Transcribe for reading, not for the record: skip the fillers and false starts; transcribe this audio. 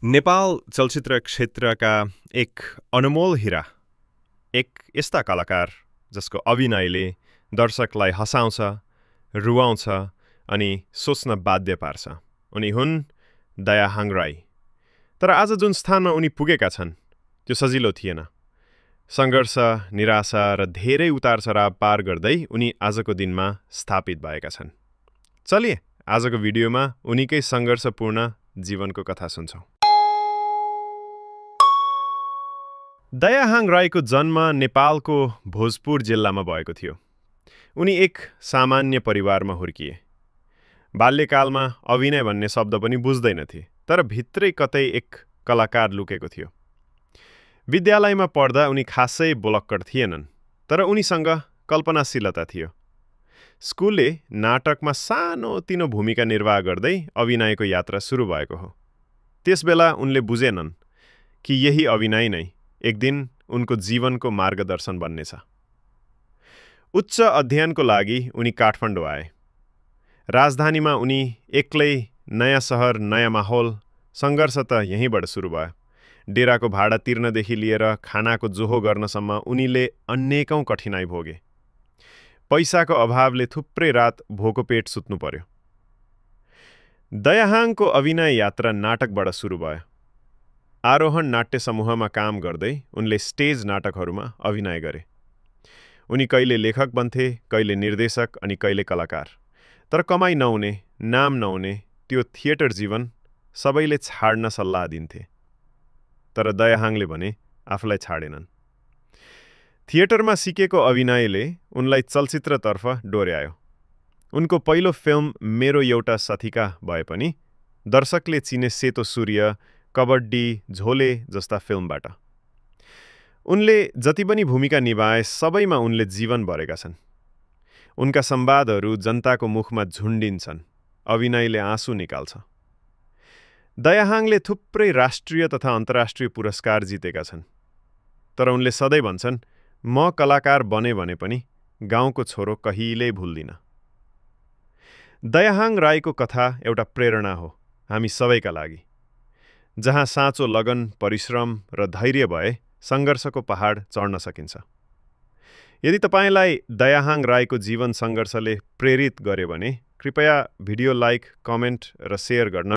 नेपाल चलचित्र क्षेत्रका एक अनमोल हिरा, एक यस्ता कलाकार जसको अभिनयले दर्शकलाई हँसाउँछ, रुवाउँछ अनि सोच्न बाध्य पार्छ। उनी हुन् दयाहाङ राई। तर आज जुन स्थानमा उनी पुगेका छन् त्यो सजिलो थिएन। सङ्घर्ष, निराशा र धेरै उतार चढाव पार गर्दै उनी आजको दिनमा स्थापित भएका छन्। चलिए आजको भिडियोमा उनीकै सङ्घर्षपूर्ण जीवनको कथा सुन्छौँ। दयाहाङ राईको जन्म नेपालको भोजपुर जिल्लामा भएको थियो। उनी एक सामान्य परिवारमा हुर्किए। बाल्यकालमा अभिनय भन्ने शब्द पनि बुझ्दैनथे, तर भित्रै कतै एक कलाकार लुकेको थियो। विद्यालयमा पढ्दा उनी खासै बोलक्कड थिएनन्, तर उनीसँग कल्पनाशीलता थियो। स्कुलले नाटकमा सानोतिनो भूमिका निर्वाह गर्दै अभिनयको यात्रा सुरु भएको हो। त्यसबेला उनले बुझेनन् कि यही अभिनय नै एक दिन उनको जीवनको मार्गदर्शन बन्नेछ। उच्च अध्ययनको लागि उनी काठमाडौँ आए। राजधानीमा उनी एक्लै, नयाँ सहर, नयाँ माहौल, सङ्घर्ष त यहीँबाट सुरु भयो। डेराको भाडा तिर्नदेखि लिएर खानाको जोहो गर्नसम्म उनीले अनेकौं कठिनाइ भोगे। पैसाको अभावले थुप्रै रात भोको पेट सुत्नु पर्यो। दयाहाङको अभिनय यात्रा नाटकबाट सुरु भयो। आरोहण नाट्य समूहमा काम गर्दै उनले स्टेज नाटकहरूमा अभिनय गरे। उनी कहिले लेखक बन्थे, कहिले निर्देशक अनि कहिले कलाकार। तर कमाइ नहुने, नाम नहुने त्यो थिएटर जीवन सबैले छाड्न सल्लाह दिन्थे। तर दयाहाङले भने आफूलाई छाडेनन्। थिएटरमा सिकेको अभिनयले उनलाई चलचित्रतर्फ डोर्यायो। उनको पहिलो फिल्म मेरो एउटा सथिका भए पनि दर्शकले चिने सेतो सूर्य, कबड्डी, झोले जस्ता फिल्मबाट। उनले जति पनि भूमिका निभाए सबैमा उनले जीवन भरेका छन्। उनका संवादहरू जनताको मुखमा झुन्डिन्छन्। अभिनयले आँसु निकाल्छ। दयाहाङले थुप्रै राष्ट्रिय तथा अन्तर्राष्ट्रिय पुरस्कार जितेका छन्। तर उनले सधैँ भन्छन्, म कलाकार बने भने पनि गाउँको छोरो कहिल्यै भुल्दिन। दयाहाङ राईको कथा एउटा प्रेरणा हो हामी सबैका लागि। जहाँ साँचो लगन, परिश्रम र धैर्य भए सङ्घर्षको पहाड चढ्न सकिन्छ। यदि तपाईँलाई दयाहाङ राईको जीवन सङ्घर्षले प्रेरित गर्यो भने कृपया भिडियो लाइक, कमेन्ट र सेयर गर्न